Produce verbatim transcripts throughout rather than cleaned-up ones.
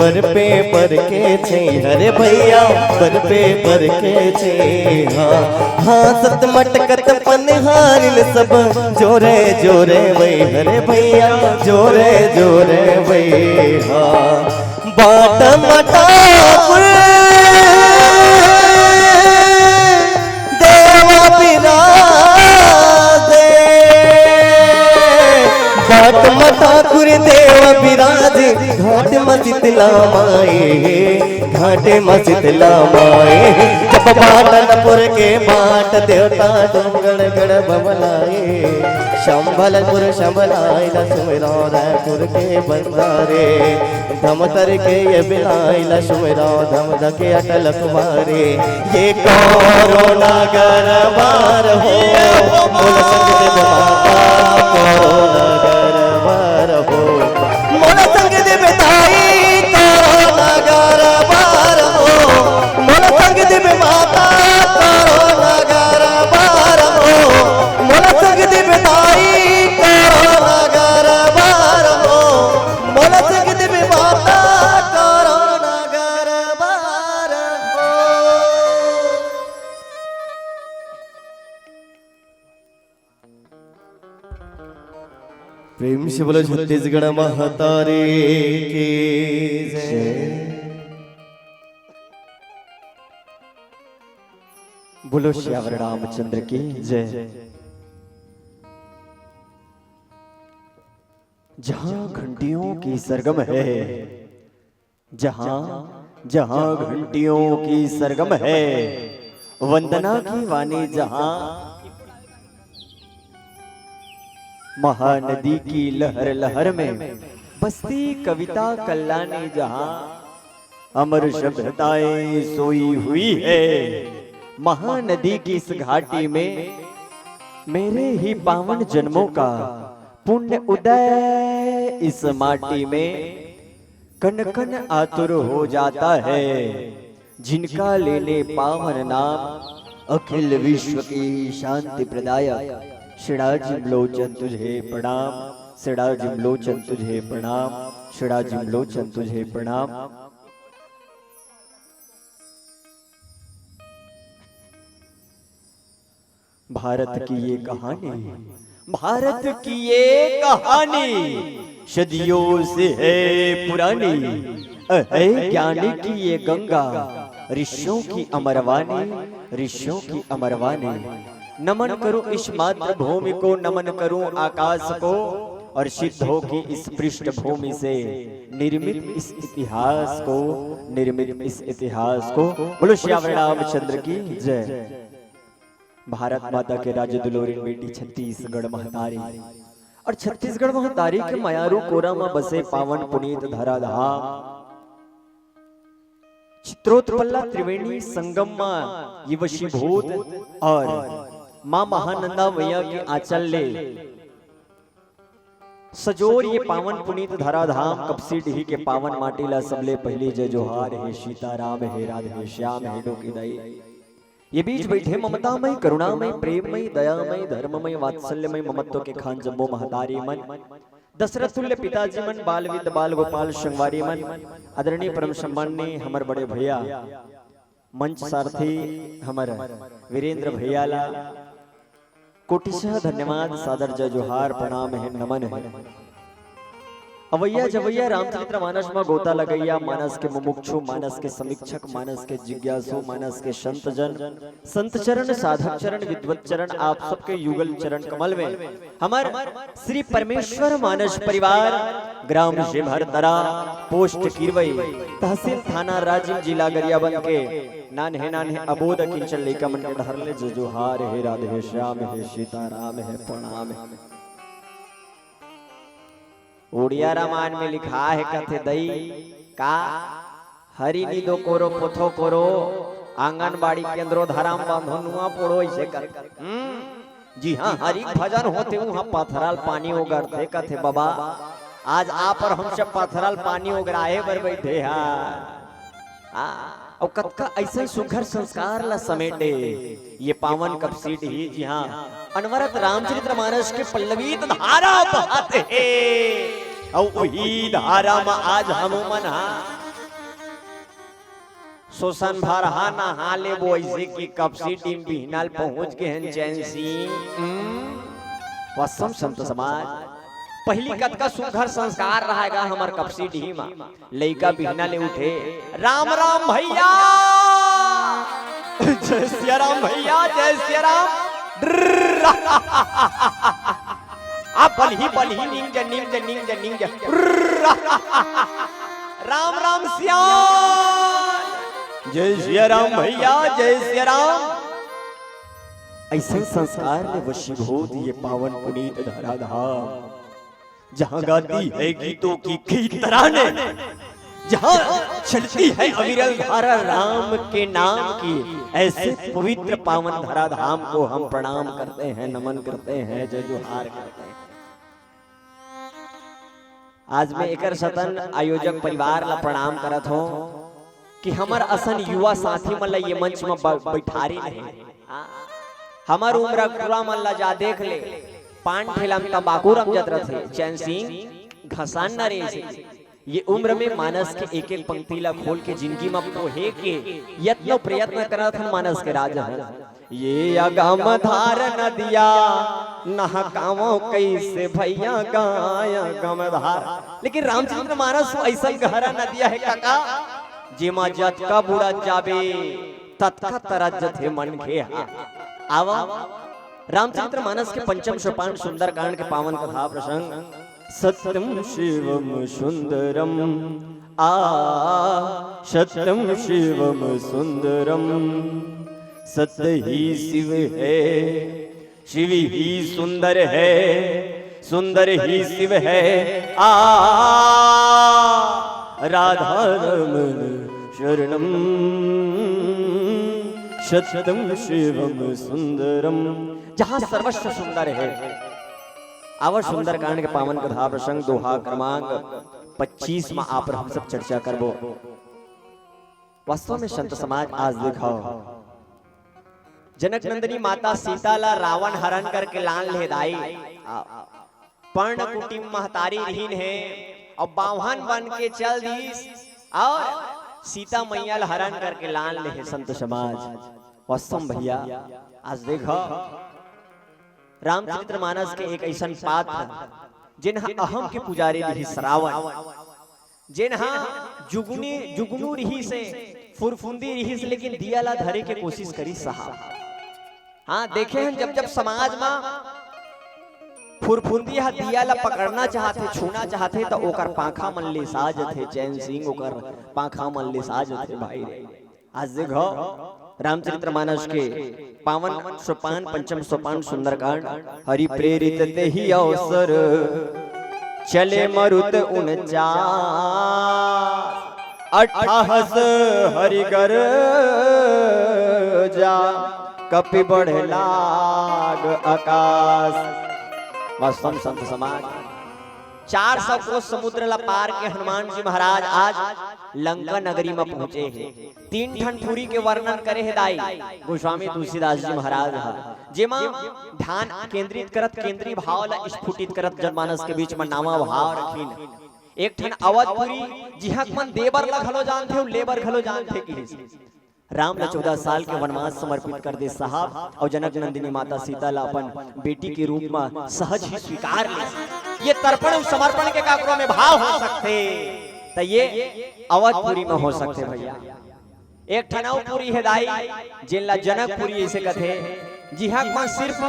पर पे पर के छे, अरे भैया, पर पे पर के छे। हाँ, हाँ, सत मटकत पनहारिन सब जोरे जोरे वई, अरे भैया, जोरे जोरे वई। हाँ, बाट मटापुर देवा बिराजे, बाट म ठाकुर देव बिराजे, घाट म शीतला माए, घाट म शीतला माए। जब बाट न पुर के बाट देवता डोंगरगढ़ बबलाए, शंभलपुर शंभलाए न सुमिरो रायपुर के बंजारे। धमतर के ये बिलाई लक्ष्मी राव धमधके अटल कुमारी, ये कोरोना गरबार हो, मोला संग दे माता, कोरोना गरबार हो, मोला संग दे ताई, कोरोना गरबार हो, मोला संग दे माता, कोरोना गरबार हो, मोला संग दे ताई, कोरोना गरबार हो, मोला संग दे माता, कोरोना गरबार हो। प्रेम से बोलो छत्तीसगढ़ महतारी की जय। बोलो सियावर रामचंद्र की जय। जहाँ घंटियों की सरगम है, जहाँ, जहाँ घंटियों की सरगम है, वंदना की वाणी जहाँ, महानदी की लहर लहर में बसती कविता कल्याणी जहाँ, अमर सभ्यताएं सोई हुई है। महानदी की इस घाटी में मेरे ही पावन जन्मों का पुण्य उदय इस माटी में कण कण आतुर हो जाता है। जिनका लेने पावन नाम अखिल विश्व की शांति प्रदायक। सिड़ा जिमलोचन तुझे प्रणाम, सिड़ा जिमलोचन तुझे प्रणाम, सिड़ा जिमलोचन तुझे प्रणाम। भारत की ये कहानी, भारत की ये कहानी सदियों से है पुरानी। है ज्ञानी की ये गंगा, ऋषियों की अमरवाणी, ऋषियों की अमरवाणी। नमन करूं इस मातृभूमि को, नमन करूं आकाश को, और सिद्धों की इस पृष्ठभूमि से निर्मित इस इतिहास को, निर्मित इस इतिहास को। बोलो सियावर रामचंद्र की जय। भारत माता के राज्य दुलोरिन बेटी छत्तीसगढ़ महतारी और छत्तीसगढ़ महतारी के मयारू कोरा म बसे पावन पुनीत धराधाम चित्रोत्पला त्रिवेणी संगम म ये वशीभूत और माँ महानंदा मैया के आंचल ले सजोर ये पावन पुनीत धराधाम कपसी डीही के पावन माटी ला सबले पहिली जय जोहार हे सीताराम, हे राधे श्याम, हे डोकी दाई। ये बीच बैठे ममतामय, करुणामय, प्रेममय, दयामय, धर्ममय, वात्सल्यमय, ममत्व के खान जम्मो महतारी मन, दशरथ तुल्य पिताजी मन, बाल विद बाल गोपाल संगवारी मन, आदरणीय परम सम्माननीय हमर बड़े भैया मंच सारथी हमर वीरेंद्र भैया ला कोटिशः धन्यवाद, सादर जय जोहार, प्रणाम हे, नमन हे। अवैया जवैया रामचरित्र मानस म गोता लगैया, मानस के मुमुक्षु, मानस के समीक्षक, मानस के जिज्ञासु, मानस के संत जन, संत चरण, साधक चरण, विद्वत चरण, आप सबके युगल चरण कमल में हमर श्री परमेश्वर मानस परिवार, ग्राम जेम्हरतरा, पोस्ट किरवई, तहसील थाना राजिम, जिला गरियाबंद के नान्हे नान्हे अबोध अकिंचन लइका मन के डहर ले जय जोहार हे, राधे श्याम हे, सीताराम हे, प्रणाम हे। उड़िया रामायण में लिखा हे कथे दई का, हरि निदो कोरो पोथो कोरो, आंगनबाड़ी केंद्रो धराम बांधो नुआ पोड़ो, अइसे कथे। हम्म, जी हाँ, हरि भजन होथे उहाँ पथराल पानी ओगरथे कथे बबा। आज आप और हम सब पथराल पानी ओगराहे बर बैठे हा। आ, अउ कतका अइसन सुघर संस्कार ला समेटे ये पावन कपसी डीही, जिहाँ अनवरत रामचरित्र मानस के पल्लवित धारा बहत हे। अउ उही धारा म आज हमू मन हा सोसन भर हा नहा लेबो, अइसे कि कपसी डीम बिहना ल पहुंच गे हन चैन सिंह। हम्म, वास्तव संत समाज, पहिली कतका सुघर संस्कार रहाय गा हमर कपसी डीम म। लइका बिहना ले उठे, "राम राम भैया, जय सिया राम भैया, जय सिया राम।" आ बलही बलही निंग जा, निंग जा, निंग जा, निंग जा। राम राम सियान। जय सिया राम भैया, जय सिया राम। अइसन संस्कार ले वशीभूत ये पावन पुनीत धराधाम, जहाँ गाती है गीतों की कई तराने, जहाँ चलती है अविरल धारा राम के नाम की, ऐसे पवित्र पावन धराधाम को हम प्रणाम करते हैं, नमन करते हैं, जय जोहार करते हैं। आज मैं एकर सतन आयोजक परिवार ला प्रणाम करत हों कि हमर असन युवा साथी मन ला ये मंच म ब-, बैठारिन हे। हमर उम्र के टूरा मन ला जा देख ले, पान ठेला म तंबाकू रमजत रथे, चैन सिंह घसान न रेस। ये उम्र में मानस के एक एक पंक्ति ला खोल के जिंदगी म पोहे के यत्नो प्रयत्न करत हन मानस के राज हन। ये अगम धार नदिया, नहकावो कैसे भैया गाय अगम धार। लेकिन रामचरित्र मानस अइसन गहरा नदिया हे काका, जेमा जतका बुड़त जाबे, ततका तरत जथे मनखे हा। आवा, रामचरित्र मानस के पंचम सोपान सुंदरकांड के पावन कथा प्रसंग। सत्यम शिवम सुंदरम, आ, सत्यम शिवम सुंदरम। सत्य ही शिव है, शिव ही सुंदर है, सुंदर ही शिव है। आ, राधा रमण शरणम, सत्यम शिवम सुंदरम। जहाँ सर्वस्व सुंदर है। आवा सुंदरकांड के पावन कथा प्रसंग दोहा क्रमांक पच्चीस म आप हम सब चर्चा करबो। वास्तव में संत समाज, आज देखो, जनक नंदिनी माता सीता ला रावण हरण करके लान ले दाई, आ, पर्ण कुटी म महतारी रहिन हे अउ बावहन बन के चल दीस अउ सीता मैया ला हरण करके लान ले हे संत समाज। वास्तव में भैया, आज देखो, रामचरित्र मानस के एक अइसन पात्र, जेन ह अहम के पुजारी रिहिस रावण, जेन ह जुगनी, जुगनू रिहिस हे, फुरफुंदी रिहिस, लेकिन दिया ला धरे के कोशिश करिस साहब। हाँ, देखे हन, जब जब समाज म फुरफुंदी ह दिया ला पकड़ना चाहथे, छूना चाहथे, त ओकर पांखा मन लिसा जथे, चैन सिंह ओकर पांखा मन लिसा जथे भाई रे। आज देखो, रामचरित्र मानस के पावन सोपान, पंचम सोपान सुंदरकांड, हरि प्रेरित तेहि अवसर, चले मरुत उनचास, अट्ठाहस हरि गरजा, कपि बढ़े लाग अकास। वास्तव संत समाज, चार सौ कोस समुद्र ला पार के हनुमान जी महाराज आज लंका नगरी म पहुंचे हे। तीन ठन पुरी के वर्णन करे हे दाई गोस्वामी तुलसीदास जी महाराज ह, जेमा ध्यान केंद्रित करत, केंद्रीय भाव ला स्फुटित करत जनमानस के बीच म नवा भाव रखिन। एक ठन अवधपुरी, जिहां मन देबर ला घलो जानथे अउ लेबर घलो जानथे किहिस। राम ला चौदह साल के वनवास समर्पित कर दे साहब, अउ जनक नंदिनी माता सीता ला अपन बेटी के रूप म सहज ही स्वीकार ले। ये तर्पण अउ समर्पण के काकरो में भाव हो सकथे, त ये अवधपुरी में हो सकथे भैया। एक ठन अउ पुरी हे दाई, जेन ला जनकपुरी अइसे कथे, जिहां म सिर्फ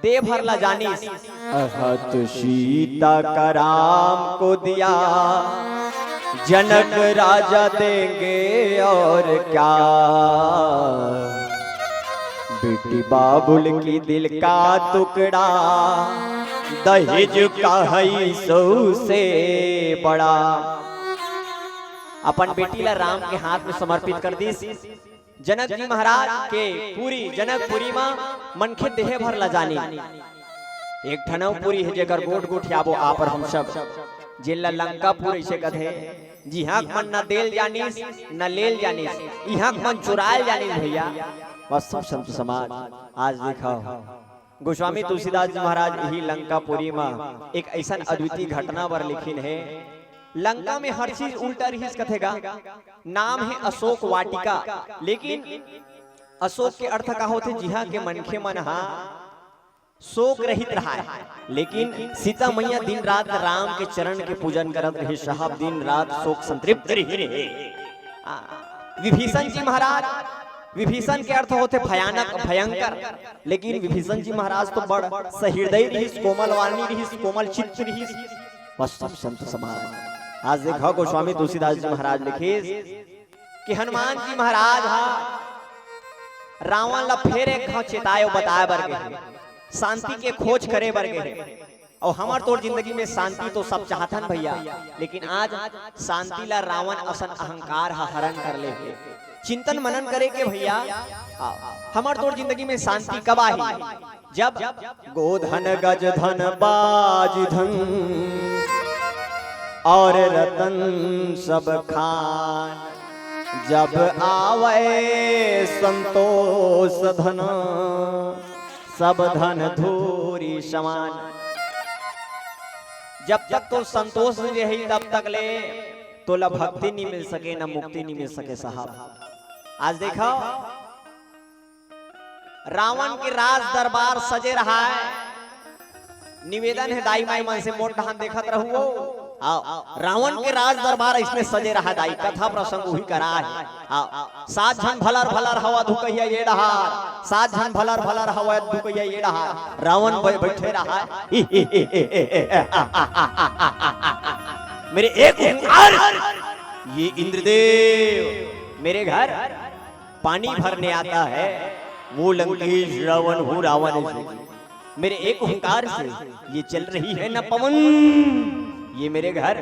देव हर ला जानिस। अहत सीता का राम को दिया, जनक राजा देंगे और क्या। बेटी बाबुल की दिल का टुकड़ा, दहेज का है सौ से बड़ा। अपन बेटी ला राम के हाथ में समर्पित कर दीस। जनक जी महाराज के पुरी, जनकपुरी म मनखे देहे भर ला जानी। एक ठन अउ पुरी हे, जेकर गोठ गोठियाबो आप अउ हम सब, जेन ला लंकापुर अइसे कथे, जिहां मन न देल जानिस, न लेल जानिस, इहां मन चुरायल जानिस भैया। वास्तव संत समाज, आज देखो, गोस्वामी तुलसीदास जी महाराज इही लंकापुरी म एक अइसन अद्वितीय घटना बर लिखिन हे, लंका में हर चीज उल्टा रिहिस कथे गा। नाम हे अशोक वाटिका, लेकिन अशोक के अर्थ का होथे? जिहां के मनखे मन हा शोक रहित रहाय, लेकिन सीता मैया दिन रात राम के चरण के पूजन करत रहे, साहब, दिन रात शोक संतृप्त रही रहे। आ, विभीषण जी महाराज, विभीषण के अर्थ होथे भयानक, भयंकर, लेकिन विभीषण जी महाराज तो बड़ सहृदय रहिस, कोमल वाणी रहिस, कोमल चित्त रहिस। वत्सम संत समाज। आज देखो, गोस्वामी तुलसीदास जी महाराज लिखिस कि हनुमान जी महाराज हा रावण ला फेर एक घाव चेताए अउ बताए बर गे हे, शांति के खोज करे बर गे हे। अउ हमर तोर जिंदगी में शांति तो सब चाहथन भैया, लेकिन आज शांति ला रावण असन अहंकार हा हरण कर ले हे। चिंतन मनन करे के भैया, आ, हमर तोर जिंदगी में शांति कब आही? जब गोधन गज धन बाज धन और रतन सब खान, जब आवे संतोष धन, सब धन धूरी समान। जब तक तोर संतोष नइ रही, तब तक ले तोला भक्ति नइ मिल सके, न मुक्ति नइ मिल सके साहब। आज देखो, रावण के राज दरबार सजे रहाय। निवेदन हे दाई माई मन से, मोर डहान देखत रहू। हाँ, रावण के राज दरबार इसने सजे रहाय दाई, कथा प्रसंग उही करा हे। हाँ, सात झन भलर भलर हवा धुकैया ये डहार, सात झन भलर भलर हवा धुकैया ये डहार। रावण बै-, बैठे रहाय। मेरे एक हुंकार, ये इंद्रदेव मेरे घर पानी भरने आता है, वो लंकेश रावण हूँ रावण है। मेरे एक हुंकार से ये चल रही है ना पवन, ये मेरे घर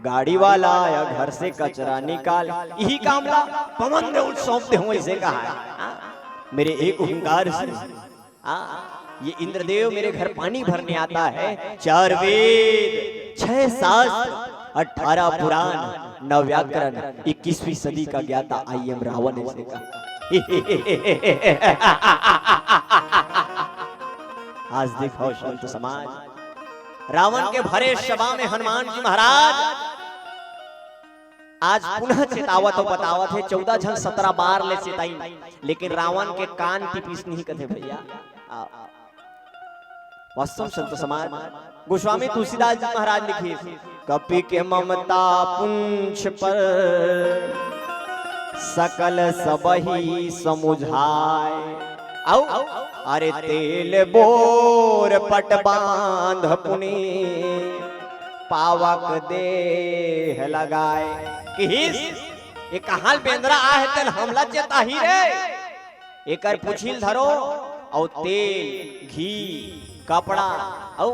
गाड़ी वाला या घर से कचरा निकाल, यही काम ला पवन देव सौंप दे हूँ, ऐसे कहा है। हाँ? मेरे एक हुंकार से, हाँ, ये इंद्रदेव मेरे घर पानी भरने आता है। चार वेद, छह शास्त्र, अठारह पुराण, नौ व्याकरण, इक्कीसवीं सदी का ज्ञाता आई एम रावण, ऐसे कहा। आज देखो संत समाज, रावण के भरे सभा में हनुमान जी महाराज आज पुनः चेतावत अउ बतावत हे, चौदह झन सतरा बार ले चेताइन, लेकिन रावण के कान टिपिस नहीं कथे भैया। आ, वास्तव संत समाज, गोस्वामी तुलसीदास जी महाराज लिखे, कपि के ममता पुंछ पर सकल सबही समुझाय। अउ अरे तेल बोर पट बांध पुनि पावक देह लगाय। किहिस, ये कहाँ बेंदरा आहे तेल हमला चेताही रे। एकर पुछिल धरो अउ तेल, घी, कपड़ा अउ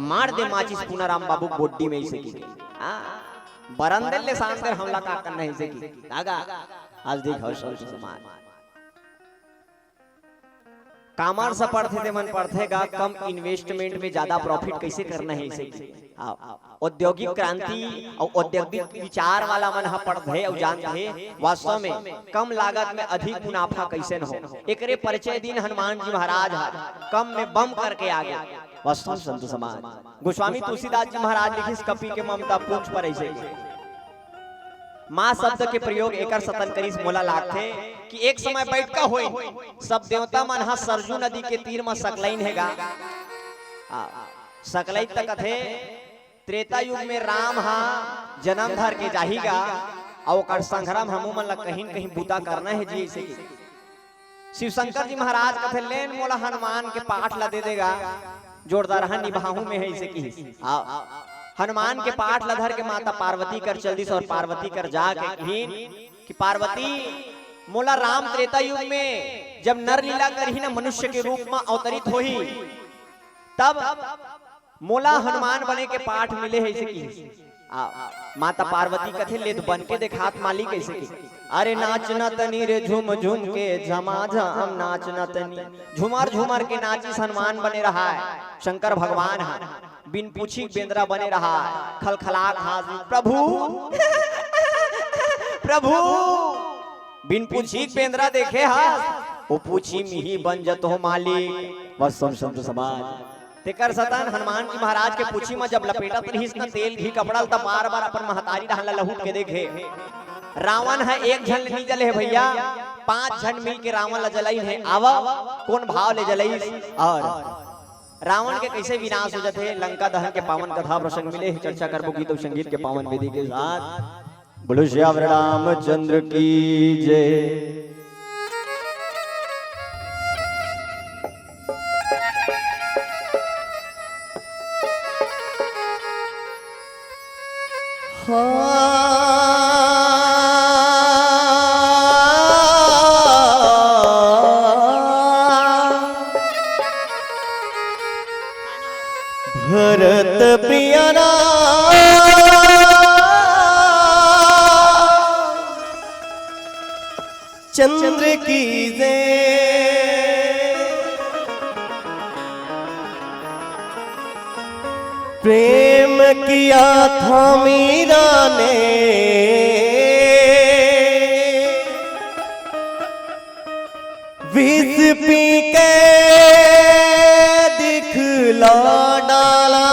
मार दे माचिस पूनाराम बाबू गोड्डी में, ऐसे की। हाँ, बरंदे ले सांदर हमला का करना है, ऐसे की। दागा, आज देखो संत समाज। कामर्स पढ़थे ते मन पढ़थे गा, कम इन्वेस्टमेंट में ज्यादा प्रॉफिट कैसे करना है, इसे। हाँ, औद्योगिक क्रांति अउ औद्योगिक विचार वाला मन ह पढ़थे अउ जानथे, वास्तव में कम लागत में अधिक मुनाफा कैसे न हो। एकरे परिचय दिन हनुमान जी महाराज ह कम में बम करके आगे। वास्तव संत समाज, गोस्वामी तुलसीदास जी महाराज लिखिस कपि के ममता पूछ पर ऐसे। माँ शब्द के प्रयोग एकर सतन करिस, मोला लागथे कि एक समय बैठका होई, सब देवता मन ह सरजू नदी के तीर म सकलइन हे गा। आ, सकलइन त कथे, त्रेता युग में राम ह जन्म धर के जाही गा, अउ ओकर संघरा म हमू मन ला कहीं न कहीं बूता करना हे जी, ऐसे कि शिव शंकर जी महाराज कथे, "लेन मोला हनुमान के पाठ ला दे देगा, जोरदार हन निभाहू में है," इसे किहिस। आ, हनुमान के पाठ ला धर के माता पार्वती कर चल दिस अउ पार्वती कर जाके किहिन कि पार्वती, मोला राम त्रेता युग में जब नर लीला करही न, मनुष्य के रूप में अवतरित होही, तब मोला हनुमान बने के पाठ मिले हे, ऐसे किहिस। आ, माता पार्वती कथे, "ले त बन के देखात मालिक," ऐसे कि, "अरे नाच नतनी रे झूम झूम के झमाझम नाच नतनी।" झूमर झूमर के नाचिस, हनुमान बने रहाय शंकर भगवान ह। बिन पूछी बेंदरा बने रहाय, खलखला घास, "प्रभु, प्रभु।" बिन पूछी बेंदरा देखे हस, ओ पूछी मिही बन जतो मालिक। बस सुन संत समाज, तेकर सतन हनुमान जी महाराज के पूछी म जब लपेटत रहिस न तेल घी कपड़ा ल, त बार-बार अपन महतारी डहान ल लहुट के देखे। रावण ह एक झन ले नी जले हे भइया, पांच झन मिल के रावण ल जलाइन हे। आवा, कोन भाव ले जलाइस अउ रावण के कइसे विनाश हो जथे, लंका दहन के पावन कथा प्रसंग मिले हे, चर्चा करबो गीत अउ संगीत के पावन विधि के साथ। बोलो सियावर रामचंद्र की जय। भरत प्रिय राम चंद्र की जय। प्रेम किया था मीरा ने, विष पी के दिखला डाला।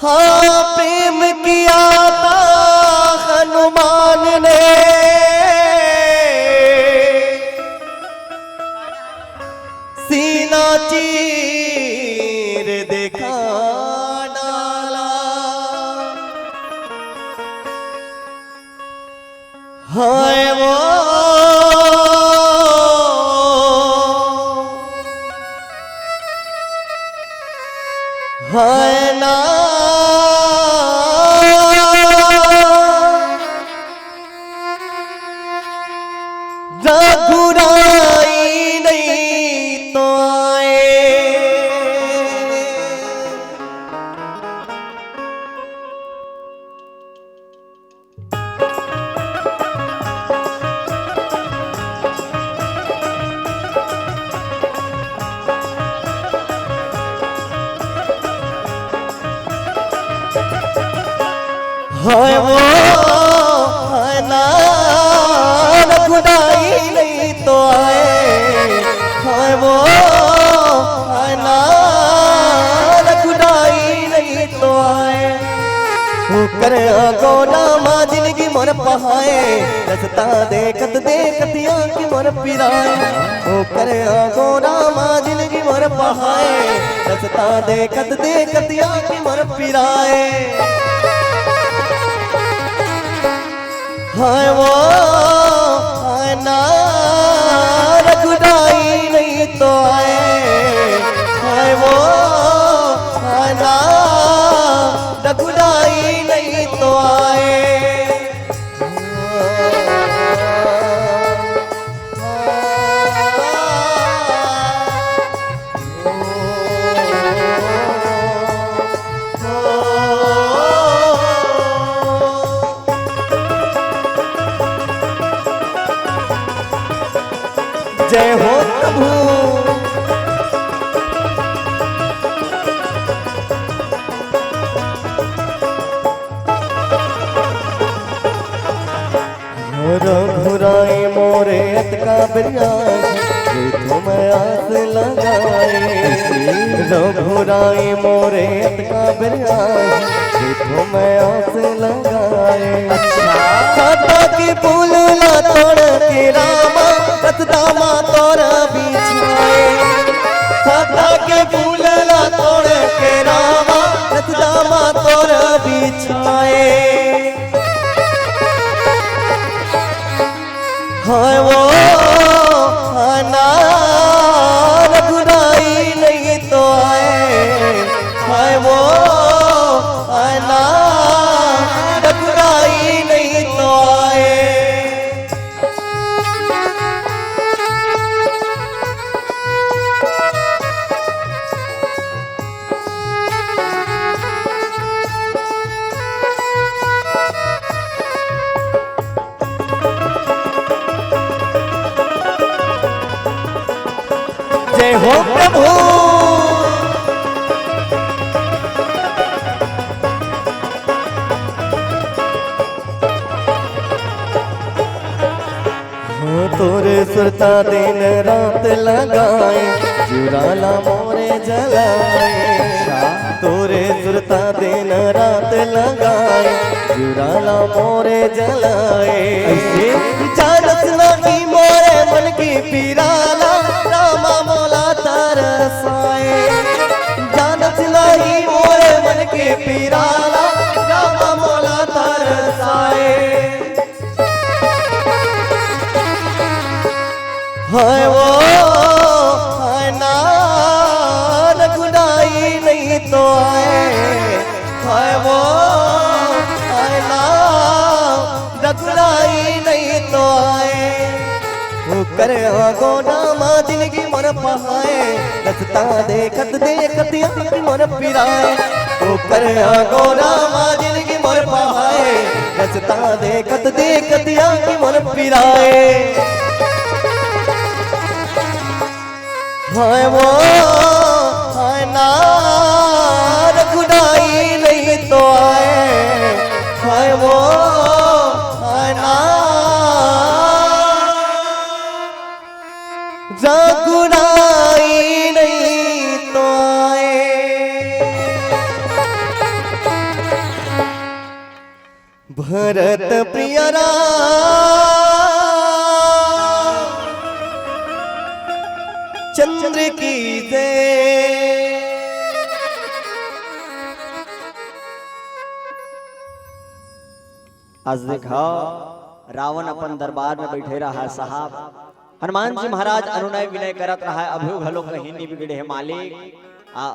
हाँ, प्रेम किया था हनुमान ने, सीना चीर दिखा डाला। हाय वो, हाय ना, रघुराई नहीं तो आए। हाय वो, हाय ना, रघुराई नहीं तो आए। हाय वो, हाय ना, रघुराई नहीं तो आए। ओकर अगोरा मा जिनगी मोर पहाए, रस्ता देखत देखत आँखी मोर पिराए। ओकर अगोरा मा जिनगी मोर पहाए, रस्ता देखत देखत आँखी मोर पिराए। हाय वो, हाय ना, रघुराई नहीं तो आए। हाय वो, हाय ना, रघुराई नहीं तो आए। जय हो प्रभु। रघुराई मोरे अतका बिरिया, देखो मैं आस लगाए। रघुराई मोरे अतका बिरिया, देखो मैं आस लगाए। अच्छा। खाता के फूल ला तोड़ के रामा, रतदामा तोरा बिछाए। खाता के फूल ला तोड़ के रामा, रतदामा तोरा बिछाए। हाय वो, हाय ना, रघुराई नहीं तो आए। हाय वो, हाय ना, रघुराई नहीं तो आए। जय हो प्रभु। हो तोरे सुरता दिन रात लगाए, जुराला मोरे जलाए। अच्छा। तोरे सुरता दिन रात लगाए, जुराला मोरे जलाए। ऐसे? जानत नाही मोरे मन की पीराला, रामा मोला तरसाए। जानत नाही मोरे मन की पीराला, रामा मोला तरसाए। हाय वो, हाय ना, रघुराई नहीं तो आए। हाय वो, हाय ना, रघुराई नहीं तो आए। ओकर आगोना मा जिनगी मोर पहाए, रस्ता देखत देखत आँखी मोर पिराए। ओकर आगोना मा जिनगी मोर पहाए, रस्ता देखत देखत आँखी मोर पिराए। हाय वो, हाय ना, रघुराई नहीं तो आए। हाय वो, हाय ना, रघुराई नहीं तो आए। भरत प्रिय राम चंद्र की जय। आज देखा, रावण अपन दरबार में बैठे रहा साहब। हनुमान जी महाराज अनुनय विनय करत रहा, अभी घलो कहीं नहीं बिगड़े है मालिक। आ,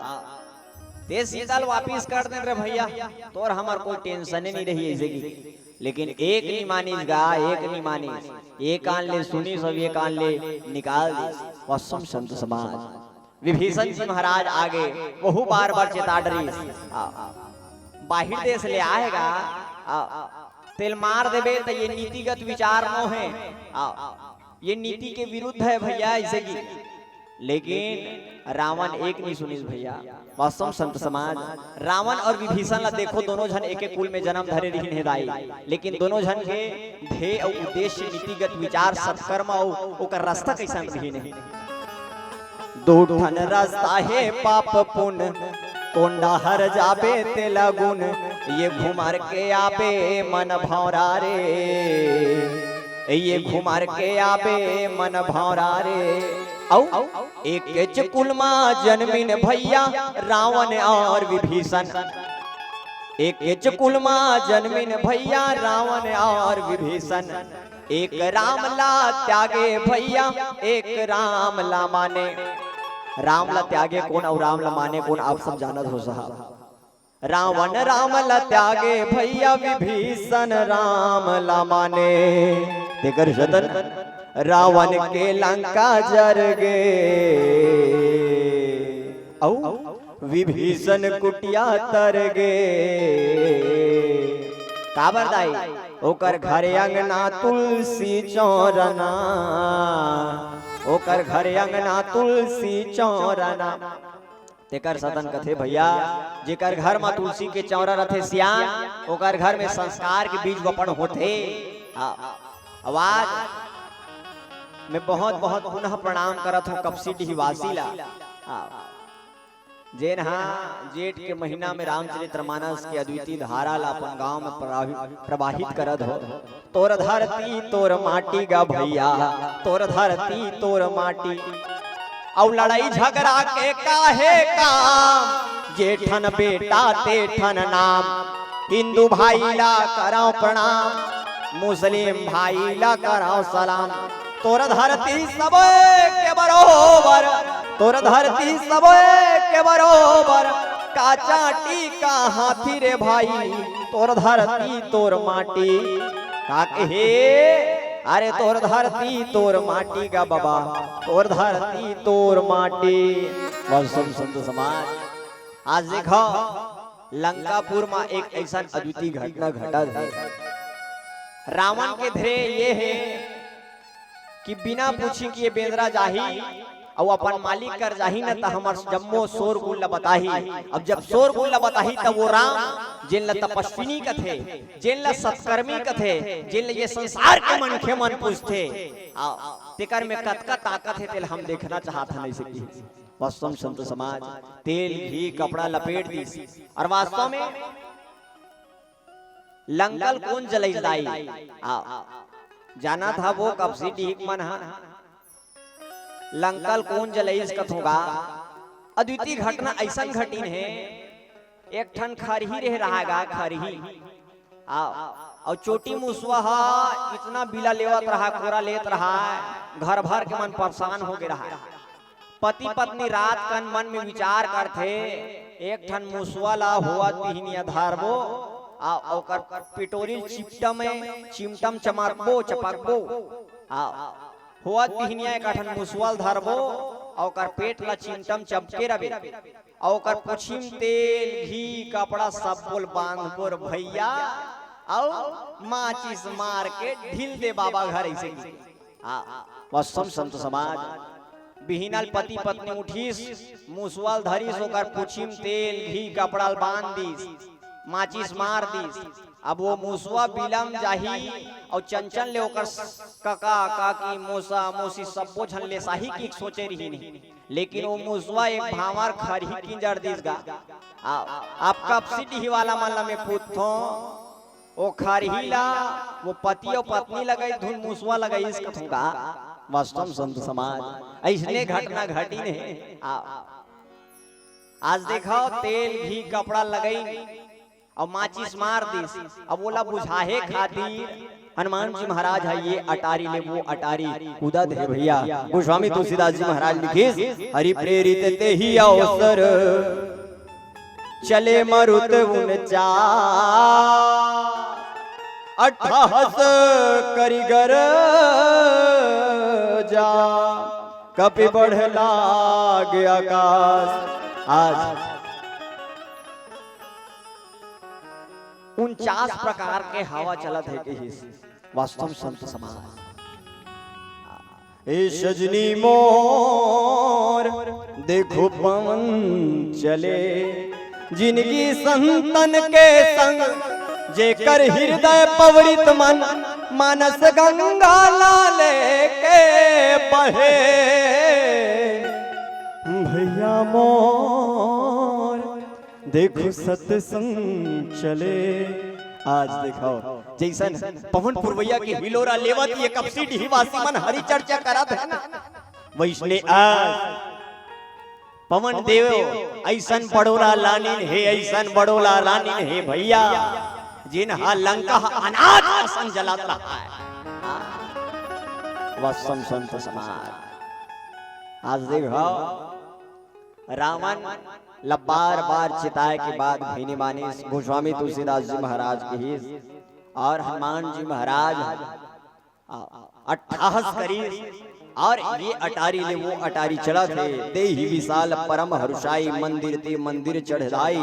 ते सीता ल वापिस कर दे रे भैया, तोर हमर कोई टेंशन नहीं रही ऐसे की। लेकिन एक नहीं मानिस गा, एक नहीं मानिस, एक कान ले सुनिस अउ एक कान ले निकाल दिस। वह संत समाज विभीषण जी महाराज आगे वहू बार बार चेता डरिस। आ, बाहिर देश ले आए गा, आ, तेल मार देबे त ये नीतिगत विचार नो है, आ, ये नीति के विरुद्ध है भैया, ऐसे की। लेकिन रावण एक नहीं सुनिस भैया। वास्तव संत समाज, रावण और विभीषण ला देखो, दोनों झन एक एक कुल में जन्म धरे रहिन हे दाई, लेकिन दोनों झन के ध्येय अउ उद्देश्य, नीतिगत विचार, सत्कर्म अउ ओकर रास्ता कैसन रहिन हे। दू ठन रास्ता हे पाप पुन, कोन डाहर जाबे तेला गुन, ये घुमर के आबे मन भौरा रे, ये घुमर के आबे मन भौरा रे। अउ एकेच कुल मा जनमिन भैया रावण और विभीषण, एकेच कुल मा जनमिन भैया रावण और विभीषण। एक राम ला त्यागे भैया, एक राम ला माने। राम ला त्यागे कोन अउ राम ला माने कोन, आप सब जानत हो साहब। रावण राम ला त्यागे भैया, विभीषण राम ला माने। तेकर जतन रावण के लंका जर गे, अउ विभीषण कुटिया तर गे। काबर दाई? ओकर घर अंगना तुलसी चौरना, ओकर घर अंगना तुलसी चौरना। तेकर सतन कथे भैया, जेकर घर म तुलसी के चौरा रथे सियान, ओकर घर में संस्कार के बीज वपन होथे। हाँ, आवाज में बहुत बहुत पुनः प्रणाम करत हूँ कपसी डीहवासी ला। हाँ। जेन हा जेठ के महीना में रामचरितमानस के अद्वितीय धारा ला अपन गांव में प्रवाहि-, प्रवाहित करत हो। तोर धरती तोर माटी गा भैया, तोर धरती तोर माटी। अउ लड़ाई झगड़ा के काहे काम, जेठन बेटा तेठन नाम। हिंदू भाई ला करव प्रणाम, मुस्लिम भाई ला करव सलाम। तोर धरती सबो के बरोबर, तोर धरती सबो के बरोबर। का चाटी का हाथी रे भाई, तोर धरती तोर माटी। का कहे? अरे तोर धरती तोर माटी गा बाबा, तोर धरती तोर माटी। बस सुन संत समाज, आज देखो लंकापुर मा एक ऐसन अद्वितीय घटना घटत हे। रावण के ध्येय ये हे कि बिना पूछी कि ये बेंदरा जाही, अउ अपन मालिक कर जाही न, त हमर जम्मो शोरगुल ल बताही। अब जब शोरगुल ल बताही, त वो राम, जेन ल तपस्विनी कथे, जेन ल सत्कर्मी कथे, जेन ल ये संसार के मनखे मन पूजथे, आ, तेकर में कतका ताकत हे, तेला हम देखना चाहत हन, अइसे कहिस। वास्तव में संत समाज तेल, घी, कपड़ा लपेट दिस, अउ वास्तव में लंका ल कोन जलइस दाई? आ, जानत हव वो कपसी डीहक मन ह, लंका ल कोन जलइस कथों गा। अद्वितीय घटना अइसन घटिन हे, एक ठन खरही रहे रहा गा, खरही। आ, अउ चोटी मुसवा ह इतना बिला लेवत रहा, कोरा लेत रहा, घर भर के मन परेशान हो गे रहा। पति पत्नी रात कन मन में विचार करथे, एक ठन मुसवा ला होवत बिहनिया धरबो, आ ओकर पिटोरी ल चिपटम, चिमटम चमकबो, चपकबो। आ होवत बिहनिया एक ठन मुसवा ल धरबो, आ ओकर पेट ला चिमटम चपके रबे, आ ओकर पुछी म तेल, घी, कपड़ा सब्बो ल बांधबो रे भइया, अउ माचिस मार के ढिल दे बाबा घर, अइसे कहिस। आ, वास्तव संत समाज, बिहिना ल पति पत्नी उठिस, मुसवा ल धरिस, ओकर पुछी म तेल, घी, कपड़ा ल बांध दिस, माचिस मार दिस। अब वो मुसवा बिला म जाही, अउ चंचल ले ओकर कका, काकी, मोसा, मोसी सब्बो झन लेसाही कहिके सोचे रिहिन हे। लेकिन वो मुसवा एक भांवर खरही किंजर दिस गा। आ, अब कपसी डीही वाला मन ल मैं पूछथों, ओ खरही ला, वो पति अउ पत्नी लगइस धुन मुसवा लगइस कथों गा। वास्तव संत समाज, अइसने घटना घटिन हे। आ, आज देखव, तेल, घी, कपड़ा लगइन अउ माचिस मार दिस। अब ओला बुझाहे खातिर हनुमान जी महाराज ह ये अटारी ले वो अटारी कूदत हे भइया। गोस्वामी तुलसीदास जी महाराज लिखिस, हरि प्रेरित तेहि अवसर चले मरुत उनचास, अट्ठाहस करि गरजा, कपि बढ़ लाग अकास। आज उनचास प्रकार के हवा चलत हे कहिस। वास्तव संत समाज, ए सजनी मोर, देखो पवन चले, जिनगी संतन के संग, जेकर हृदय पवरित मन, मानस गंगा लाले के बहे। भइया मोर, देखो सत्संग चले। आज देखव, जइसन पवन पुरवइया के हिलोरा लेवत ये कपसी डीही वासी मन हरि चर्चा करत हे ना, वइसने आज पवन देव अइसन बड़ोला लानिन हे, अइसन बड़ोला लानिन हे भइया, जेन ह लंका ह अनाज असन जलत रहा हे। वास्तव संत समाज, आज देखव, रावण ल बार-बार चिताए के बाद भी नइ मानिस। गोस्वामी तुलसीदास जी महाराज कहिस अउ हनुमान जी महाराज ह, आ, अट्ठाहस करिस अउ ये अटारी ले वो अटारी चलत हे। देहि विशाल परम हरुषाई, मंदिर ते मंदिर चढ़ जाई।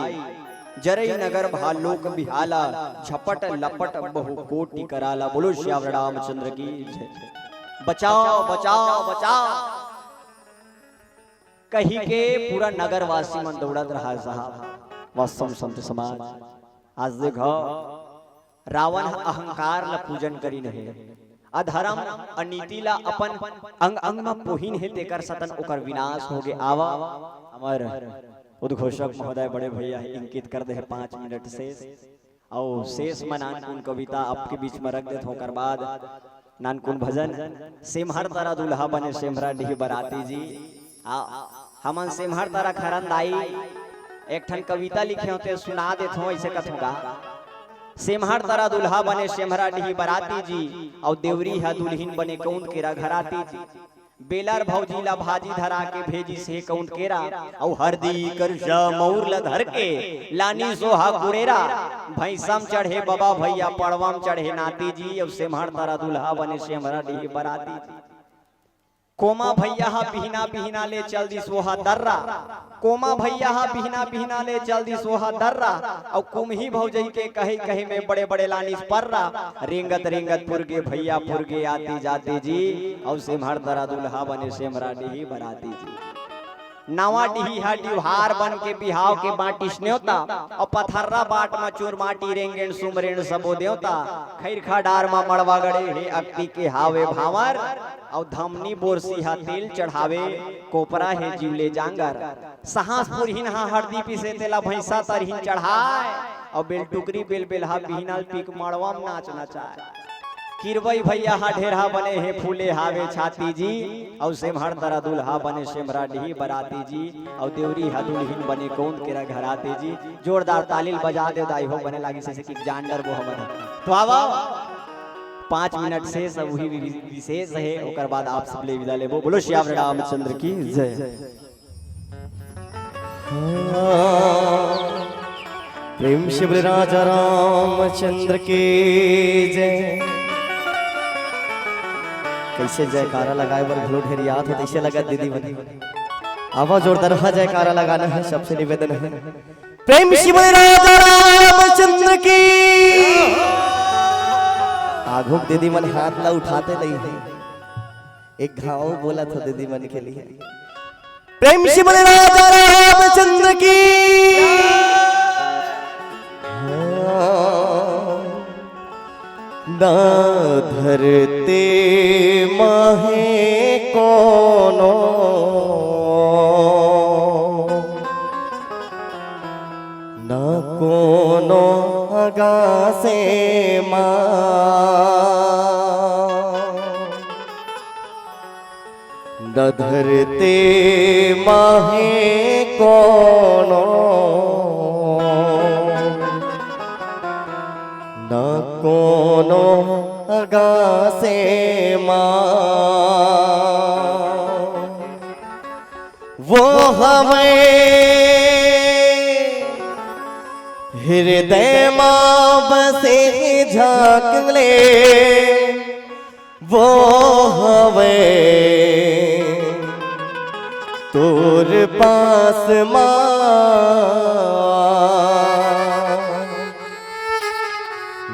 जरई नगर भा लोक बिहाला, झपट लपट बहु कोटि कराला। बोलो सियावर रामचंद्र की जय। बचाव, बचाव, बचाव। कहिके पूरा नगरवासी मन दउड़त रहा साहब। वास्तव संत समाज, आज देखव, रावण ह अहंकार ल पूजन करिन हे, अधरम, अनीति ल अपन अंग अंग म पोहिन हे, तेकर सतन ओकर विनाश होगे। आवा, हमर उद्घोषक महोदय बड़े भइया हे, इंकित कर दे हे पाँच मिनट से। अउ शेष म नानकुन कविता आपके बीच म रख देथों, ओकर बाद नानकुन भजन। सेम्हर तरा दुल्हा बने सेम्हरा डीह बराती जी। आ, हमन सेम्हर तरा खरन दाई एक ठन कविता लिखे होते, सुना देथों, अइसे कथों गा। सेम्हर तरा दुल्हा बने सेम्हरा डीह बराती जी, अउ देवरी ह दुल्हिन बने कौन केरा घराती जी। बेलर भौजी ला भाजी धरा के भेजिस हे कौन केरा, अउ हरदी करजा मउर ला धर के लानिस ओहा कुरेरा। भैंसम चढ़े बबा भइया, पड़वम चढ़े नाती जी, अउ सेम्हर तरा दुल्हा बने सेम्हरा डीह बराती जी। कोमा भैया ह बिहना बिहना ले चल दिस ओहा दर्रा। कोमा भैया ह बिहना बिहना ले चल दिस ओहा दर्रा। अउ कुम्ही भौजई के कहे कहे में बड़े बड़े लानिस पर्रा। रेंगत रेंगत पुरगे भैया पुरगे आती जाती जी। अउ सेम्हर दरा दुल्हा बने सेमरा डीही बराती जी। नवा डीही ह डिवहार बन के बिहाव के बांटिस नेवता। अउ पथर्रा बाट म चुरमाटी रेंगेन सुमरेन सबो देवता। खैरखा डार म मड़वा गड़े हे अक्ति के हावे भांवर। अउ धमनी बोरसी ह तेल चढ़ावे, कोपरा हे जीव ले जांगर। सहांस पुरहिन ह हरदी पीसे तेला भैंसा तरहिन चढ़ाय। अउ बेलटुकरी बेलबेलहा बिहना ल पीक मड़वा म नाच नचाय। किरवई भैया ह ढेरहा बने हे फूले हावे छाती जी। अउ सेम्हर दरा दुल्हा बने सेमरा डीही बराती जी। अउ देवरी ह दुल्हिन बने कोन केरा घराती जी। जोरदार ताली ल बजा देव दाई हो, बने लागिस जइसे कि जान डरबो हमन ह। तो आवा, पाँच मिनट से सब उही वि-, विशेष हे, ओकर बाद आप सब ले विदा लेबो। बोलो सियावर रामचंद्र की जय। प्रेम से बोले राजा रामचंद्र की जय। कइसे जयकारा लगाय बर घलो ढेरियात हो, कइसे लगत दीदी मन? आवा जोरदार हा जयकारा लगाना हे, सबसे निवेदन हे। प्रेम से बोले राजा रामचंद्र की। आघुक दीदी मन हाथ ला उठाते नइ हे। एक घाव बोलत हो दीदी मन के लिए। प्रेम से बोले राजा रामचंद्र की। हाँ। ना धरती माहे कोनो, ना कोनो आगासे मा। न धरती माहे कोनो, न कोनो आगासे मा। वो हवे हृदय मा बसे झांक ले, वो हवे तोर पास मा।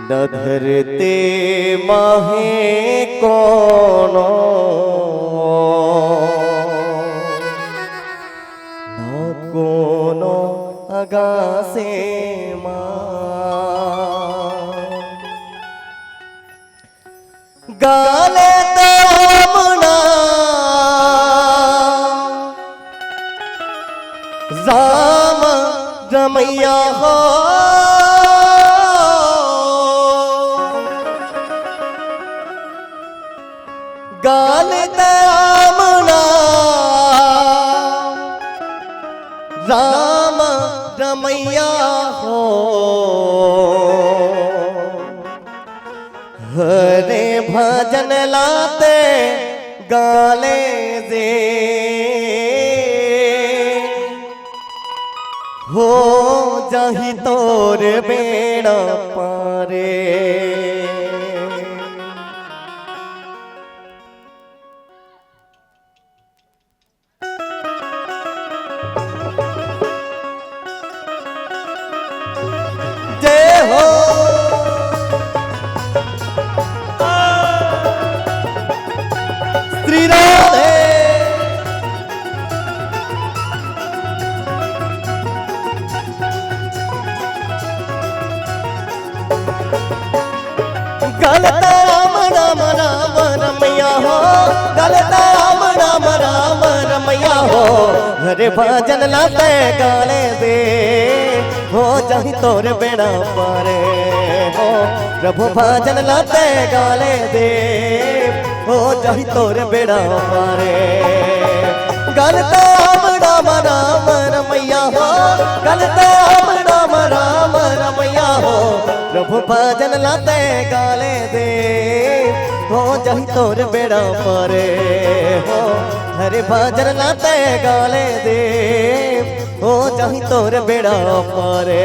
न धरती माहे कोनो, न कोनो आगासे मा। गाले त आमना राम रमैया हो। गाले त आमना राम रमैया हो। हरे भजन ला ते गाले दे, हो जाही तोर बेड़ा पारे। जय हो श्री राधे। गलत राम राम राम रमैया हो, गलत राम राम राम रमैया हो। हरे भजन ला ते गाले दे, हो जाही तोर बेड़ा पारे हो। प्रभु भजन ला ते गाले दे, हो जाही तोर बेड़ा पारे। गलत राम राम राम रमैया हो, गलत राम राम राम रमैया हो। प्रभु भजन ला ते गाले दे, हो जाही तोर बेड़ा पारे हो। हरे भजन ला ते गाले दे, हो जाही तोर बेड़ा पारे।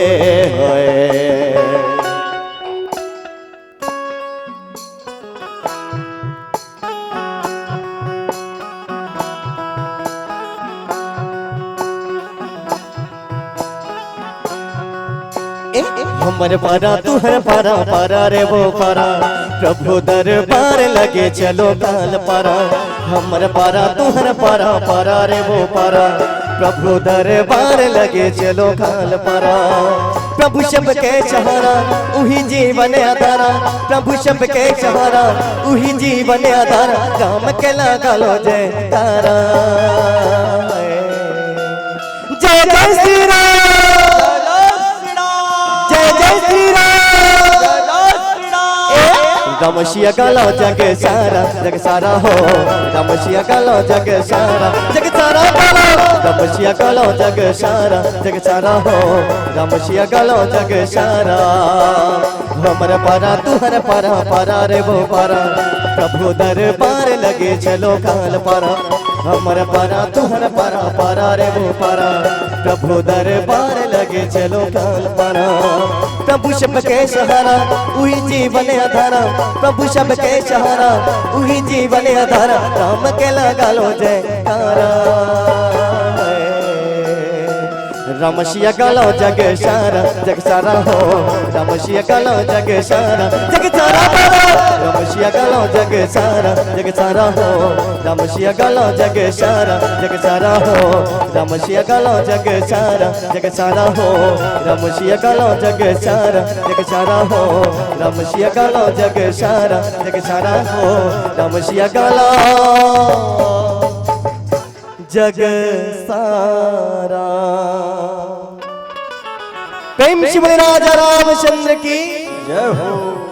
होए होए। ए, हमर पारा, तुहर पारा, पारा रे वो पारा, प्रभु दरबार लगे चलो काल पारा। हमर पारा, तुहर पारा, पारा रे वो पारा, प्रभु दरबार लगे चलो काल पारा। प्रभु सबके सहारा, उही जीवन आधारा, प्रभु सबके सहारा, उही जीवन आधारा, राम के लगा लो जयकारा। जय जय श्री राम, जय जय श्री राम। राम सिया गालो जग सारा, जग सारा हो। राम सिया गालो जग सारा, जग सारा रमसिया गालो जग सारा, जग सारा हो। रमसिया गालो जग सारा। हमर पारा, तुहर पारा, पारा रे वो पारा। प्रभु दरबार लगे चलो काल पारा। हमर पारा, तुहर पारा, पारा रे वो पारा। प्रभु दरबार लगे चलो काल पारा। प्रभु सबके सहारा, उही जीवन आधारा। प्रभु सबके सहारा, उही जीवन आधारा। राम के लगालो जयकारा। रमसिया गालो जग सारा, जग सारा हो। रमसिया गालो जग सारा, जग सारा बाबा। रमसिया गालो जग सारा, जग सारा हो। रमसिया गालो जग सारा, जग सारा हो। रमसिया गालो जग सारा, जग सारा हो। रमसिया गालो जग सारा, जग सारा हो। रमसिया गालो जग सारा, जग सारा हो। रमसिया गालो जग सारा। प्रेम से बोले राजा रामचंद्र की। जय हो।